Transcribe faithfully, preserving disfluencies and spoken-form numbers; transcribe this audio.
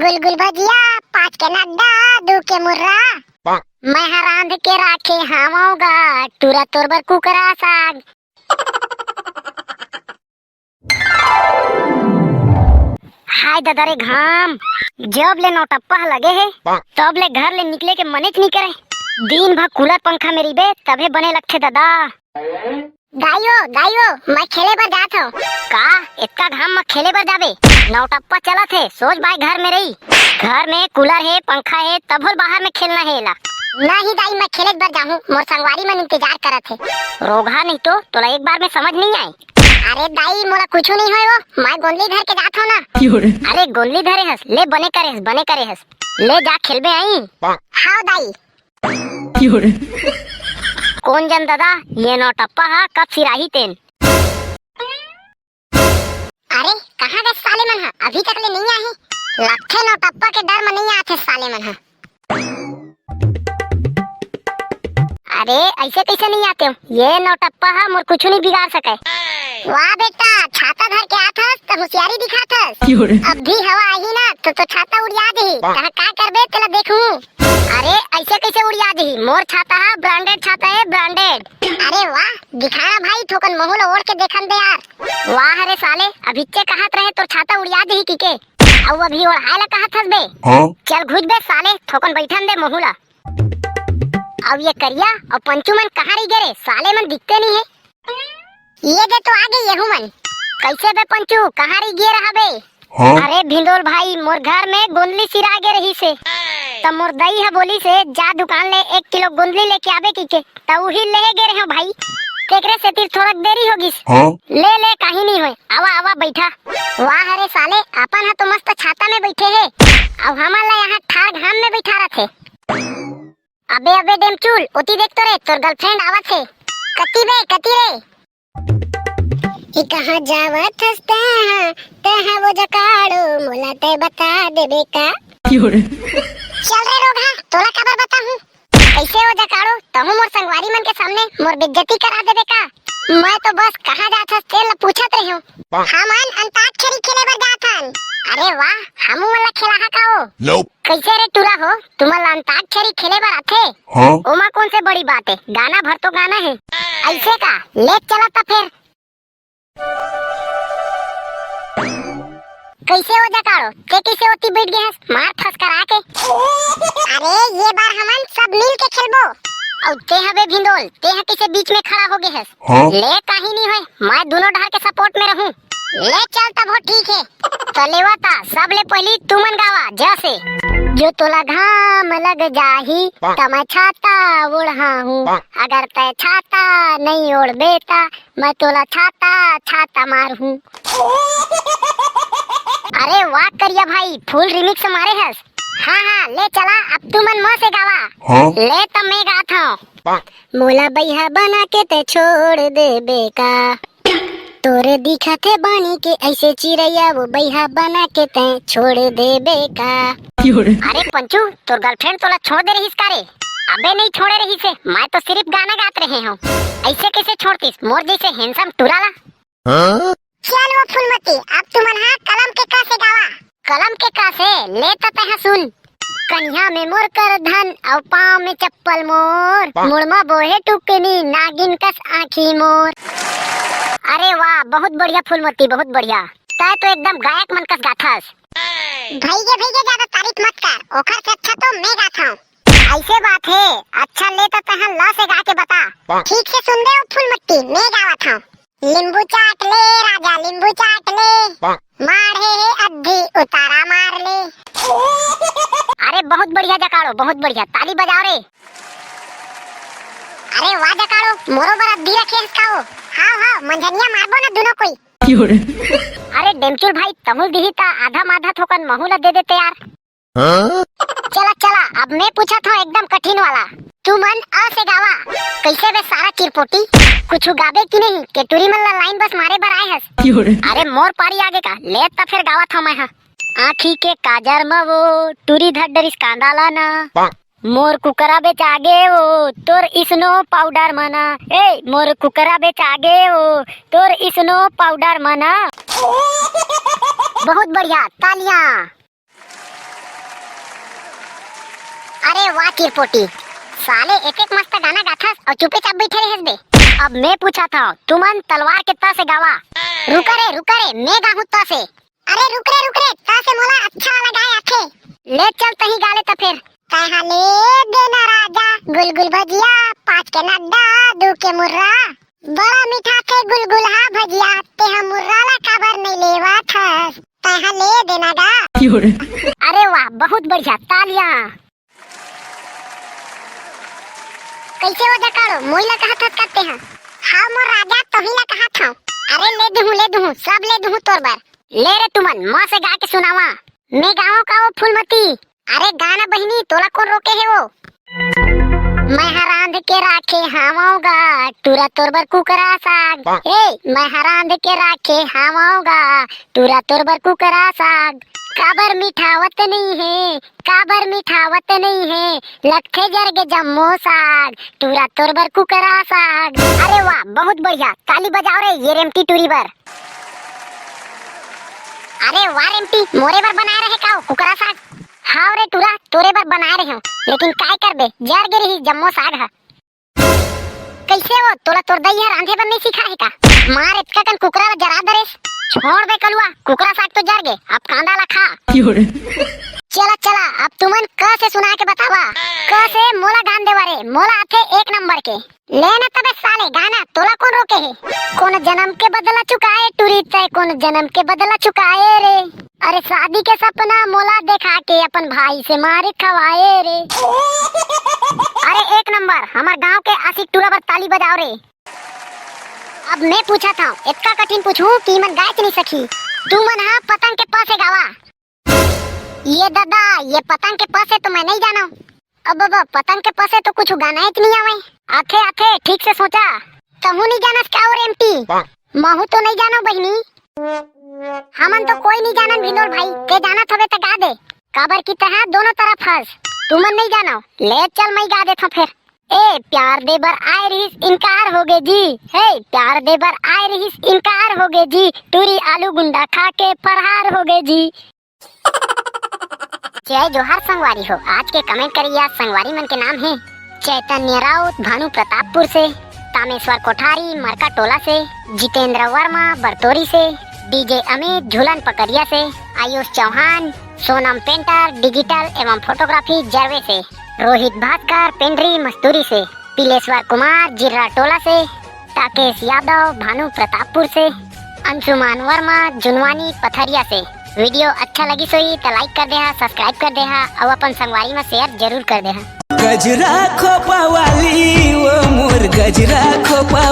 गुलगुल भजिया, पाँच के नड्डा, दू के मुर्रा। मैं ह रांध के राखे हावंव गा, टूरा तोर बर कुकरा साग। हाय ददा रे घाम, जब ले नौटप्पा ह लगे हे, तब ले घर ले निकले के मनेच नइ करे। दिन भर कूलर पंखा में रहिबे, तभे बने लगथे ददा। दाई ओ, दाई ओ, मैं खेले बर जात हंव। का? एतका घाम म खेले बर जाबे? नौटप्पा चलत हे, सोच बाय घर में रही। घर में कूलर हे, पंखा हे, तभो ल बाहर में खेलना हे एला। नहीं दाई, मैं खेले बर जाहूं, मोर संगवारी मन इंतजार करत हे। रोगहा नहीं तो, तोला एक बार में समझ नहीं आए। अरे दाई, मोला कुछु नहीं होय वो, मैं गोंदली धर के जात हंव ना। अरे गोंदली धरे हस, ले बने करे हस, बने करे हस। ले जा खेलबे आई। हाव दाई। कोन जन ददा, ये नौटप्पा ह कब सिराही तेन? अरे, कहाँ गए साले मन ह? अभी तक ले नहीं आए। लगथे नौटप्पा के डर म नहीं आथे साले मन ह। अरे, ऐसे कैसे नहीं आते हो? ये नौटप्पा ह मोर कुछु नहीं बिगाड़ सके। वाह बेटा, छाता धर के आथस त होशियारी दिखाथस। अब भी हवा आही ना तो, तो छाता उड़िया देही। कहाँ का करबे तेला देखूं। अरे, ऐसे कैसे उड़िया देही? मोर छाता ह ब्रांडेड छाता हे, ब्रांडेड। अरे वाह, दिखा ना भाई, थोकन महू ल ओढ़ के देखन दे यार। वाह रे साले, अभिच्चे कहत रहे तोर छाता उड़िया देही किके, अउ अभी ओढ़ाए ला कहत हस बे। हाँ? चल घुच बे साले, थोकन बैठन दे महू ल। अउ ये करिया अउ पंचू मन कहाँ रहि गे रे? साले मन दिखते नहीं हे। ये दे तो आ गे यहू मन। कैसे बे पंचू, कहाँ रहि गे रहा बे? हाँ? अरे भिंदोल भाई, मोर घर में गोंदली सिरा गे रहिसे, त मोर दई ह बोलिसे, "जा दुकान ले एक किलो गोंदली लेके आबे," किके, त उही लेहे गे रहेंव भाई। तेकरे सेती थोड़क देरी हो गिस। हाँ? ले ले, काही नहीं होय, आवा आवा बैठा। वाह रे साले, अपन ह तो मस्त छाता में बैठे हे, अउ हमन ला यहाँ ठार घाम में बैठा रथे। अबे अबे डेमचूल, ओती देख तो रे, तोर गर्लफ्रेंड आवत हे। कती बे, कती रे? ए कहाँ जावत हस तैं हा, तैं हा वो जकाड़ो, मोला तैं बता देबे का? चल रे रोगहा, तोला काबर बताहूँ? कैसे वो जकाड़ो, तहूँ मोर संगवारी मन के सामने मोर बेइज्जती करा देबे का? मैं तो बस कहाँ जात हस तेन ल पूछत रहेंव। हमन अंताक्षरी खेले बर जात हन। अरे वाह, हमू मन ल खेलाहा का ओ? कैसे रे टूरा हो, तुमन ला अंताक्षरी खेले बर आथे? हाँ। ओमा कौन से बड़ी बात हे, गाना भर तो गाना हे। ऐसे का? ले चला त फेर। कैसे हो जकाड़ो, ते कैसे ओती बैठ गे हस, मार फसकरा के? अरे ये बार हमन सब मिल के खेलबो। अउ ते हबे भिंदोल, ते ह कैसे बीच में खड़ा हो गे हस? हाँ। ले काही नहीं होय, मैं दोनों डहर के सपोर्ट में रहूं। ले चल तब हो ठीक हे। त लेवा ता, सबले पहिली तुमन गावा, जैसे। जो तोला घाम लग जाही, त मैं छाता ओढ़ाहूँ। अगर तै छाता नहीं ओढ़बे, त मैं तोला छाता, छाता मारहूँ। अरे वाह करिया भाई, फुल रिमिक्स मारे हस। हाँ, हाँ, ले चला, अब तुमन मोर से गावा। हाँ? ले त मैं गात हंव। मोला बइहा बना के तै छोड़ देबे का? तोरे दिखत हे बानी के ऐसे चिरैया, वो बइहा बना के तै छोड़ देबे का? अरे पंचू, तोर गर्लफ्रेंड तोला छोड़ दे रहिस का रे? अबे नहीं छोड़े रहिसे, मैं तो सिर्फ गाना गात रहे हंव। ऐसे कैसे छोड़तिस मोर जैसे हैंडसम टूरा ला? हाँ? चल वो फूलमती, अब तुमन हा कलम के क से गावा। कलम के क से, ले त तैं हा सुन। कनिहा में मोर करधन, अउ पाँव में चप्पल मोर। मुड़ म बोहे टुकनी, नागिन कस आँखी मोर। अरे वाह, बहुत बढ़िया फूलमती, बहुत बढ़िया। तैं तो एकदम गायक मन कस गाथस। भइगे, भइगे, ज्यादा तारीफ मत कर, ओखर से अच्छा तो मैं गाथंव। ऐसे बात हे, अच्छा ले त तैं हा ल से गा के बता। ठीक से सुनबे ओ फूलमती, मैं गावत हंव। लिंबू चाट ले राजा, लिंबू चाट ले, माढ़े हे अद्धी उतारा मार ले। अरे बहुत बढ़िया जकाड़ो, बहुत बढ़िया, ताली बजाओ रे। अरे वाह जकाड़ो, मोरो बर अद्धी रखे हस का ओ? हाव हाव, मंझनिया मारबो ना दुनो कोई। अरे डेमचुल भाई, तहूँ दिही त आधा माधा थोकन महू ल दे देते यार। हाँ? चला, चला, अब मैं पूछत हंव एकदम कठिन वाला। तुमन अ से गावा। कैसे बे सारा चिरपोटी? कुछु गाबे कि नहीं? के टूरी मन ला लाइन बस मारे बर आए हस? अरे मोर पारी आगे का? ले त फेर गावत हंव मैं हा। आँखी के काजर म वो टूरी धर डरिस कांदा ला ना। मोर कुकरा बेचागे वो तोर स्नो पाउडर म ना। ए, मोर कुकरा बेचागे वो तोर स्नो पाउडर म ना। बहुत बढ़िया, तालियां। अरे वाह चिरपोटी, साले एक एक मस्त गाना गाथस अउ चुपे चाप बइठे रहेस बे। अब मैं पूछत हंव, तुमन तलवार के त से गावा। रुका रे, रुका रे, मैं गाहूं त से। अरे रुक रे, रुक रे, त से मोला अच्छा वाला गाए आथे। ले चल तहीं गा ले त फेर। तैं हा ले देना राजा, गुलगुल भजिया, पाँच के नड्डा, दू के मुर्रा। बड़ा मीठा थे गुलगुल हा भजिया, तेहा मुर्रा ला काबर नइ लेवत हस? तैं हा ले देना गा। अरे वाह, बहुत बढ़िया, तालियां। कइसे हो जकाड़ो, मोई ला कहत हस का तेहा? हाँ मोर राजा, तोही ला कहत हंव। अरे ले दुहूं, ले दुहूं, सब ले दुहूं तोर बर। ले रे तुमन, मोर से गा के सुनावा। मैं गावंव का वो फूलमती? अरे गा ना बहिनी, तोला कोन रोके हे वो? मैं हा रांध के राखे हावंव गा, टूरा तोर बर कुकरा साग। ए, मैं हा रांध के राखे हावंव गा, टूरा तोर बर कुकरा साग। काबर मिठावत नइ हे, काबर मिठावत नइ हे, लगथे जर गे जम्मो साग, टूरा तोर बर कुकरा साग। अरे वाह, बहुत बढ़िया, ताली बजाओ रे ये रेमटी टूरी बर। अरे वाह रेमटी, मोरे बर बनाए रहे का वो कुकरा साग? हाव रे टूरा, तोरे बर बनाए रहे हंव, लेकिन काय करबे, जर गे रही जम्मो साग ह। कइसे वो, तोला तोर दई ह रांधे बर नइ सिखाए हे का? मार अतका कन कुकरा ला जरा दरेस। छोड़ बे कलुआ, कुकरा साग तो जर गे, अब कांदा ला खा। चला चला, अब तुमन क से सुना के बतावा। क से मोला गान देवा रे, मोला आथे एक नंबर के। ले ना तबे साले गाना, तोला कोन रोके हे? कोन जनम के बदला चुकाए टूरी तैं, कोन जनम के बदला चुकाए रे। अरे शादी के सपना मोला देखा के अपन भाई से मार खवाए रे। अरे एक नंबर, हमर गांव के आशिक टूरा बर ताली बजाओ रे। अब मैं पूछत हंव, अतका कठिन पूछहूं कि इमन गाएच नइ सकही। तुमन हा पतंग के प से गावा। ये ददा, ये पतंग के प से तो मैं नइ जानंव। अब, अब पतंग के प से तो कुछु गाना ही नइ आवय। आथे, आथे, ठीक से सोचा। तहूं नइ जानस का वो रेमटी? महूं तो नइ जानंव बहिनी। हमन तो कोई नइ जानन भिंडोल भाई, तैं जानत हवे त गा दे। काबर कि तैं हा दोनों तरफ हस। तुमन नइ जानव। ले चल मैं गा देथंव फेर। ए प्यार दे बर आए रहिस इनकार होगे जी, हे प्यार दे बर आए रहिस इनकार होगे जी, टूरी आलू गुंडा खा के फरार होगे जी। जय जोहार संगवारी हो। आज के comment करइया संगवारी मन के नाम हे चैतन्य राउत, भानु प्रतापपुर से, तामेश्वर कोठारी, मरका टोला से, जितेंद्र वर्मा, बरतोरी से, डीजे अमित, झूलन पकरिया से, आयुष चौहान, सोनम पेंटर, digital एवं photography जरवे से, रोहित भास्कर, पेंड्री मस्तूरी से, पिलेश्वर कुमार, जिर्रा टोला से, ताकेश यादव, भानु प्रतापपुर से, अंशुमान वर्मा, जुनवानी पथरिया से। Video अच्छा लगिस होही त like कर देहा, subscribe कर देहा अउ अपन संगवारी म share जरूर कर देहा। गजरा खोपा वाली, वो मोर गजरा खोपा